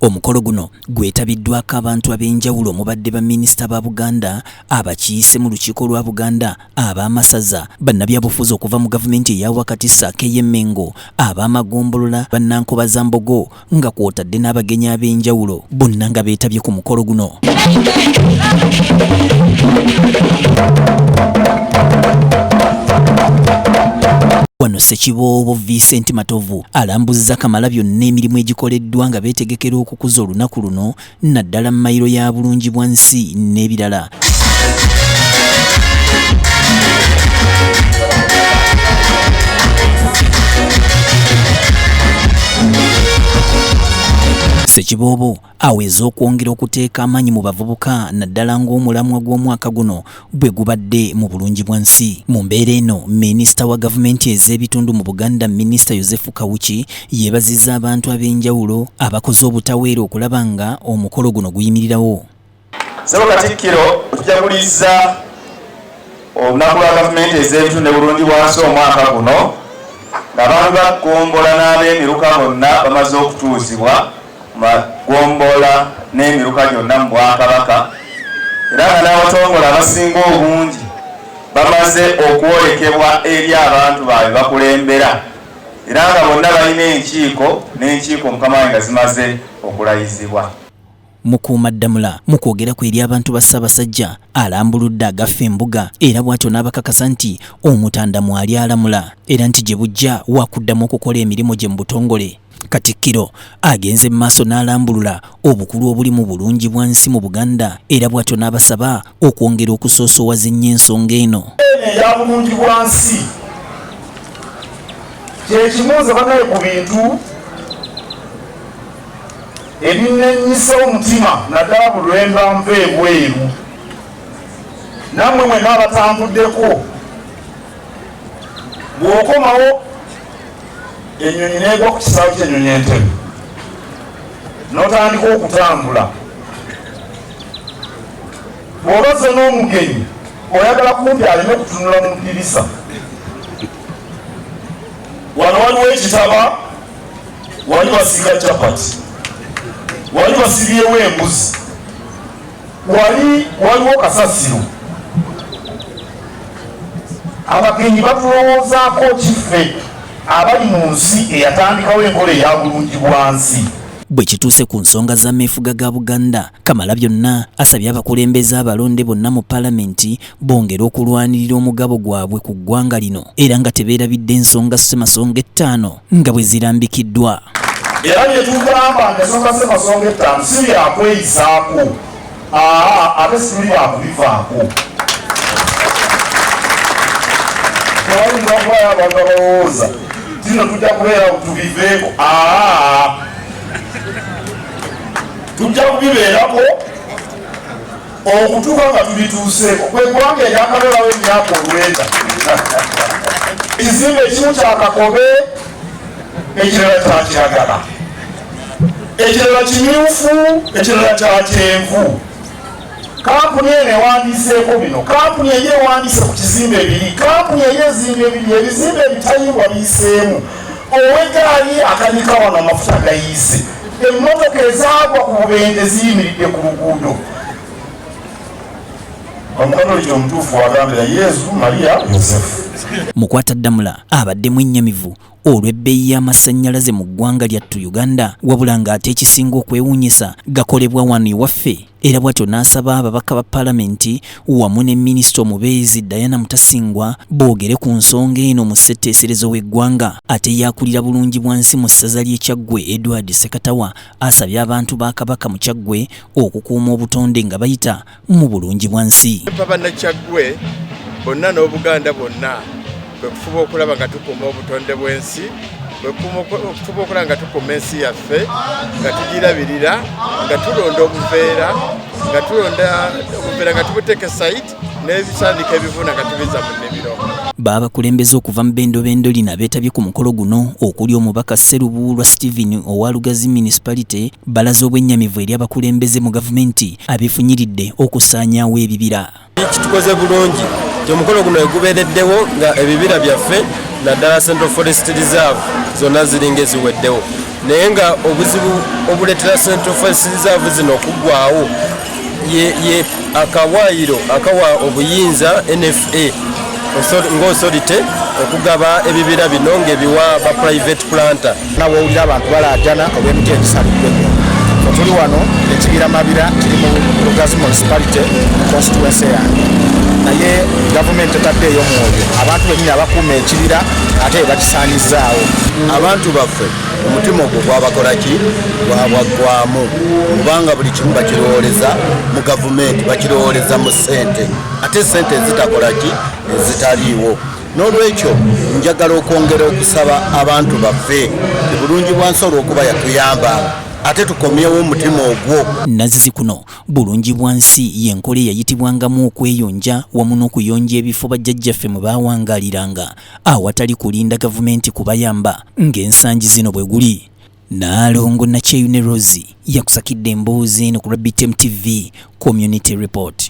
Omukolo guno gwetabiddwako abantu ab'enjawulo omubadde baminisita ba Buganda, abakiise mu lukiiko lwa Buganda, ab'amasaza, bannabyabufuzi okuva mu gavumenti eya wakati ssaako ey'e Mmengo, ab'amagombolola, bannankobazambogo nga kw'otadde n'abagenyi ab'enjawulo bonna nga beetabye ku mukolo guno. Wano Ssekiboobo Vincent Matovu alambuzza Kamalabyonna emirimu egikoleddwa nga beetegekera okukuza olunaku luno naddala mayiro ya bulungi bwa nsi n'ebirala. Ssekiboobo aweze okwongera okuteeka amaanyi mu bavubuka naddala ng'omulamwa gw'omwaka guno bwe gubadde mu bulungi bwa nsi. Mu mbeera eno, minisita wa gavumenti ez'ebitundu mu Buganda, Minisita Yozefu Kawuki yeebazizza abantu ab'enjawulo abakoze obutaweera okulaba nga omukolo guno guyimirirawo. Ssebo Katikkiro, tujagulizza olunaku lwa gavumenti ez'ebitundu ne bulungi bwansi omwaka guno ng'abantu ba ggombolola n'ab'emiruka bonna bamaze okutuuzibwa mu magombolola n'emiruka gyonna mu Bwakabaka era nga n'abatongole abasinga obungi bamaze okwolekebwa eri abantu baabwe bakulembera era nga bonna balina enkiiko n'enkiiko mukama wange nga zimaze okulayizibwa. Mukuumaddamula mu kwogera kwe eri abantu ba Ssaabasajja alambuludde agafa embuga era bw'atyo n'abakakasa nti Omutanda mwali alamula era nti gye bujja waakuddamu okukola emirimu gye mu butongole. Katikkiro agenze mu maaso n'alambulula obukulu obuli mu bulungi bwa nsi mu Buganda era bw'atyo n'abasaba okwongera okusoosoowaza ennyo ensonga eno. Eya bulungi bwa nsi kye kimu nze banaye ku bintu ebinnenyisa omutima naddala buli lwe mba nva ebweru nammwe mwenna abatambuddeko bw'okomawo ennyonyi n'egwa ku kisaawe ky'ennyonyi Entebbe n'otandika okutambula bw'oba ozze n'omugenyi oyagala kumpi aleme kutunula mu ddirisa wano waliwo ekitaba wali basiiga chapati wali basibyewo embuzi wali waliwo kasasiro abagenyi batulowoozaako kiffe abali mu nsi eyatandikawo enkola eya bulungi bwa nsi. Bwe kituuse ku nsonga z'ameefuga ga Buganda, Kamalabyonna asabye abakulembeze abalonde bonna mu Palamenti bongere okulwanirira omugabo gwabwe ku ggwanga lino era nga tebeerabidde ensonga ssemasonga ettaano nga bwe zirambikiddwa. Era bye tugamba nti ensonga ssemasonga ettaano si byakweyisaako, aa ate situli bakubivaako. Tewayinza kubayo abantu abalowooza tino tujja kubeera tubiveeko, aa tujja kubibeerako okutuuka nga tubituuseeko kwe ggwanga eryakabeerawo emyaka olwenda. Ekizimbe ekimu kya kakobe, ekirala kya kiragala, ekirala kimyufu, ekirala kya kyenvu. Kampuni eno ewandiiseeko bino, kampuni eri ewandiise ku kizimbe biri, kampuni eri ezimba ebiri, ebizimbe ebitayimbwa biyiseemu, ow'eggaali akanyika wano amafuta gayiise, emmotoka ezaagwa ku bubenje ziyimiridde ku luguudo. Omukatoliki omutuufu wagambira Yezu, Mariya, Yosefu. Mukwataddamula abadde mwennyamivu olw'ebbeeyi y'amasannyalaze mu ggwanga lyattu Uganda wabula ng'ate ekisinga okwewuunyisa gakolebwa wano ewaffe era bw'atyo n'asaba ababaka ba palamenti wamu ne minisita omubeezi Diana Mutasingwa boogere ku nsonga eno mu ssetteeserezo w'eggwanga. Ate ye akulira bulungi bwa nsi mu ssaza ly'e Kyaggwe Edward Ssekatawa asabye abantu ba Kabaka mu Kyaggwe okukuuma obutonde nga bayita mu bulungi bwa nsi. Bannakyaggwe bonna n'Obuganda bwonna kwe kufuba okulaba nga tukuuma obutonde bw'ensi, kwe kufuba okulaba nga tukuuma ensi yaffe nga tugirabirira, nga tulonda obuveera, nga tulonda obuveera nga tubuteeka esayiti n'ebisaaniiko ebivuna nga tubiza mu nnimiro. Baabakulembeze okuva mu bendobendo lino abeetabye ku mukolo guno okuli omubaka Sserubuulwa Stephen owa Lugazi Municipality balaze obwennyamivu eri abakulembeze mu gavumenti abeefunyiridde okusaanyaawo ebibira. Kitukoze bulungi nti omukolo guno wegubeereddewo nga ebibira byaffe naddala Central Forest Reserve zonna ziringa eziweddewo, naye nga obuzibu obuleetera Central Forest Reserve zino okuggwawo ye akawaayiro akawa obuyinza NFA ng'authority okugaba ebibira bino ng'ebiwa ba private planter. Nawowulira abantu balaajana olw'emiti egisaliddwa ennyo. Tuli wano ekibira Mabira kiri mu Lugazi Municipality mu constituency yange, naye gavumenti etaddeeyo mwoyo. Abantu bennyini abakuuma ekibira ate bakisaanyizaawo. Abantu baffe omutima ogwo gwabakola ki? Gwabaggwamu, kubanga buli kimu bakirowooleza mu gavumenti, bakirowooleza mu ssente, ate ssente ezitakola ki? Ezitaliiwo. N'olwekyo njagala okwongera okusaba abantu baffe ti bulungi bwansi olw'okuba yatuyamba, ate tukomyewo omutima ogwo. Nazizi kuno bulungi bwansi y'enkola eyayitibwangamu okweyonja wamu n'okuyonja ebifo bajjajjaffe mwe baawangaliranga awatali kulinda gavumenti kubayamba ng'ensangi zino bwe guli. Naalongo Nakyeyune Rose yakusakidde emboozi eno ku lwa BTM TV Community Report.